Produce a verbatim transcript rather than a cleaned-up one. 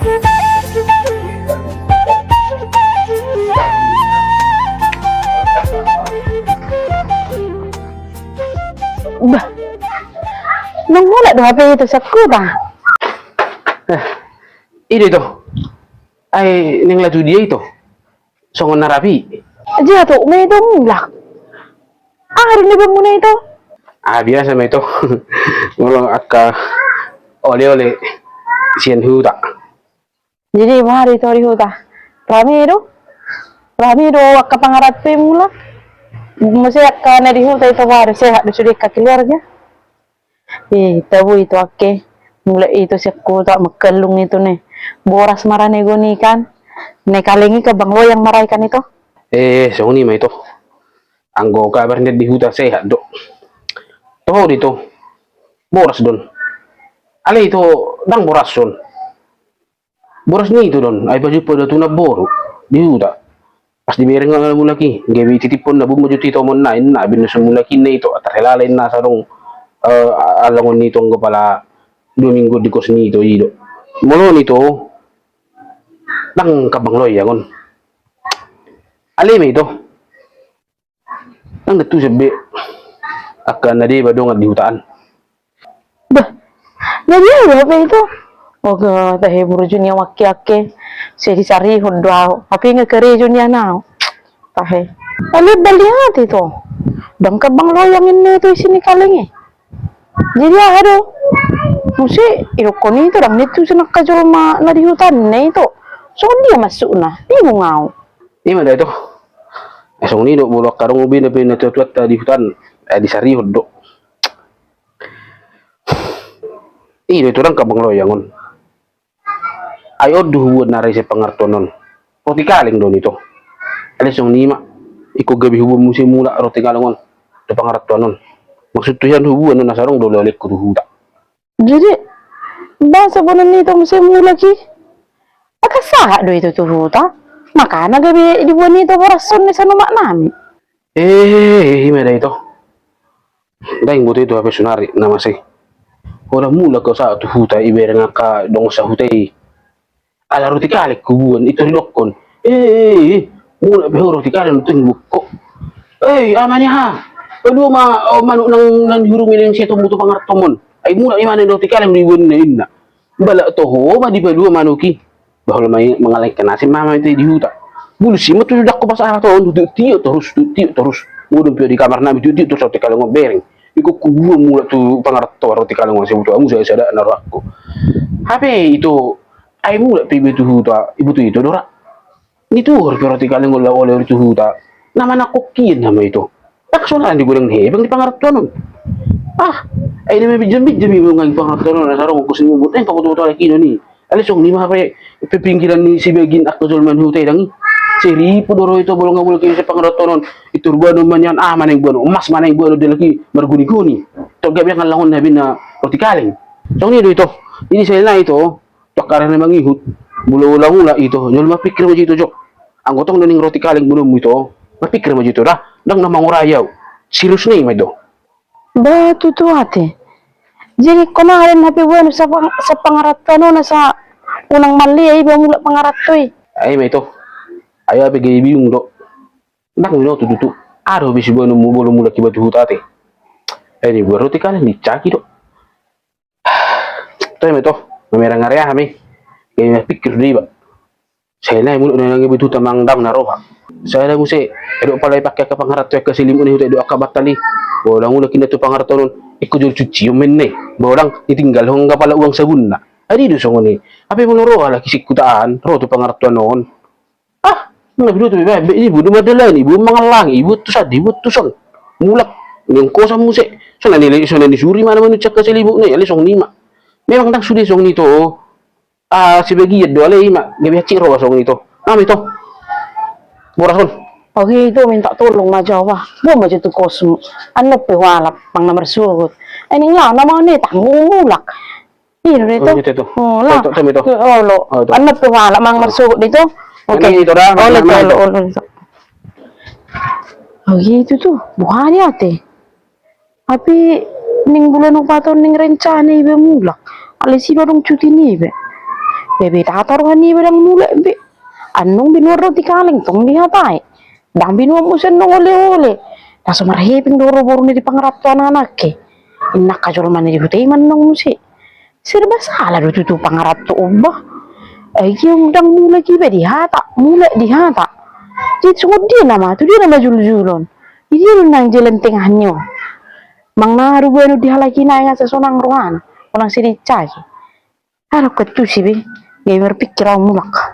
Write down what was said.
Bah, naung mulak do hape ito sian huta? Eh, i do ito. Ai naeng laho tu dia ito? Songon na rap i. Jadi ito ma ito mulak? Aha do na ibaen muna ito? Ah, biasa ma ito. Molo angka ole-ole sian huta. Jadi boha do ito di huta? Rame do? Rame do angka pangaranto i mulak? Muse angka na di huta ito, boha do, sehat do sude angka keluarga? Eh, tabo ito angke. Mulak ito sian huta, mangkallung ito ne. Boras ma ra na iboan i kan. Na i kaleng i kambang loyang ma ra i kan ito. Eh, songon i ma ito. Anggo kabar ni di huta sehat do. Toho do ito. Boras do on. Alai ito ndang boras on. Boras ni ito do on, ai pajumpang do tu namboru di huta. Pas dibereng halak mulak i, gabe ititiphon na, boan ma jo tu ito amang na, inna, baen na so mulak i, inna ito, tarhelala inna asa adong, eh, alangon ni ito anggo pala dua minggu di kos ni ito i do. Molo on ito, ndang kambang loyang on. Alai ma ito. Ndang datusan be angka na deba dongan di huta an. Bah, na dia do hape ito? Oga, tahe burju ni au angke-angke. Sai disarihon do au. Hape nga karejo nian au. Tahe. Alai baliat ito. Ndang kambang loyang inna ito isi ni kaleng i. Jadi aha do? Muse idokkon ito ndang datusan angka jolma na di huta an inna ito. Songon dia maksudna? Bingung au. I ma da ito. Eh, songon i do, molo angka adong be na pe na tua-tuanta di huta an, eh, disarihon do. I do ito, ndang kambang loyang on. Ai on do huboan na ra i sian pangarantoan on. Roti kaleng do on ito. Alai songon i ma. Ingkon gabe huboan muse mulak roti kaleng on tu pangarantoan on. Maksud tu hian huboan on asa adong do ole-olengku tu huta. Jadi, boasa boanon ni ito muse mulak i? Angka sahat do ito tu huta. Makana gabe diboan ito boras on ni sanumak nami. Eh, i ma da ito. Ndang diboto ito hape saonari na masa i. Holan mulak au sahat tu huta, dibereng angka dongan sahuta i. Ala roti kaleng huboan, i tor didokkon. Eh, eh, eh, mulak pe ho, roti kaleng do tu huboan ho. Eh, aha ma ni, aha? Palua ma, oh, manuk nang, nang dihurungi nang sian tombu tu pangarantoan on. Ai mulak i ma nang roti kaleng do diboan na, inna. Balak toho ma dipalua manuk i. Bah, olo ma i mangalangka na si mama ito di huta. Bulus i ma tu dangko pasahat on, tiuk-tiuk torus, tiuk-tiuk torus. Modom pe di kamar nami, tiuk-tiuk torus roti kaleng on bereng. Ingkon huboan mulak tu pangarantoan roti kaleng on, sai diboto hamu sada-sada na rohangku. Hape ito, ai mulak pe iba tu huta, diboto ito do ra. Nituhor pe roti kaleng on laho ole-ole tu huta. Na manangkok hian nama ito. Ndang songon na di godang ni hepeng di pangarantoan on. Ah, ai na mambinjam-binjam iba nang di pangarantoan on, asa adong ongkos ni mambot, eh, paboto-boto halak i do ni. Alai songon i ma hape pe pingkiran ni sebagian angka jolma ni huta i, ndang i. Sai ribut do ro ito molo nga mulak iba sian pangarantoan on. Intor boanon ma nian, aha ma naeng boanon, emas ma naeng boanon di halak i, marguni-guni. Tor gabe angan langon na bina roti kaleng. Songon i do ito. Jadi sai na ito. Tu angka ari na mangihut, molo ulang-ulang ito, jolo mapikir ma jo ito jo. Anggo tong naeng roti kaleng boanonmu ito, mapikir ma jo ito da, ndang na mangorai au. Serius na i ma ito. Bah, tutu ate. Jadi ingkon aha do na pe boanon sian pang-, sian pangarantoan on asa unang mallea iba mulak pangaranto i? Ai ma ito. Ai au pe gabe bingung do. Ndang binoto tutu. Aha do be siboanonmu molo mulak iba tu huta ate? Ai na iboan roti kaleng dicaki do. Toe ma ito, mamereng ari aha ma i. Gabe mapikir do iba. Sai na i mulak do nang iba tu huta, manang ndang na roha. Sai na muse, ai dok pala ipake angka pangaranto i angka selimut ni huta i, dok angka bantal i. Molo nga mulak inna tu pangarantoan on, ingkon jolo cucion ma inna i. Molo ndang ditinggal ho nga pala uang sabunna. Ai di do songon i. Hape molo ro halak i sian huta an, ro tu pangarantoan on. Ah, nga binoto be, baen be, iboan do mandalani, iboan mangallangi, iboan tuson, iboan tuson. Mulak, niongkosan muse. Songon na nile-, songon na nisuru i ma na manuci angka selimut na i, alai songon i ma. Memang ndang sude songon i ito. Ah, sebagian do, alai i ma, gabe hansit roha songon i ito. Aha ma ito? Boras on. Oke, ito minta tolong ma jo au. Boan ma jo tu kosmu. Annon pe hualap, manang na marsogot. Ai naeng laho nama on, tanggung mulak. Ino do ito. Oh, ito, ito. Oh, lah. Ito, ito, ito. Olo. Oh, ito. Annon pe hualap, manang marsogot do ito. Oke. Ito da, olo, ito, olo, olo, ito. Oh, gitu tuh. Boha do ate. Hape naeng bulan opat on naeng rencana iba mulak. Alai siba adong cuti niba. Gabe tator kan iba dang mulak be. Annon binuat roti kaleng tong dihatai. Dang binuat muse annon ole-ole. Langsung marhepeng do ro boruna di pangaranto anak-anak e. Inna angka jolma na di huta i manang muse. Serba salah do tutu pangaranto on bah. Ai dia dang mulak iba dihata, mulak dihata. Jadi songon dia nama tu dia nama jul-julon. Dia do nang jalan tengahnya. Manang na rubanon di halak i nai asa sonang rohana. Unang sirincagi. Adong kan tusi be. Gabe marpikir au mulak.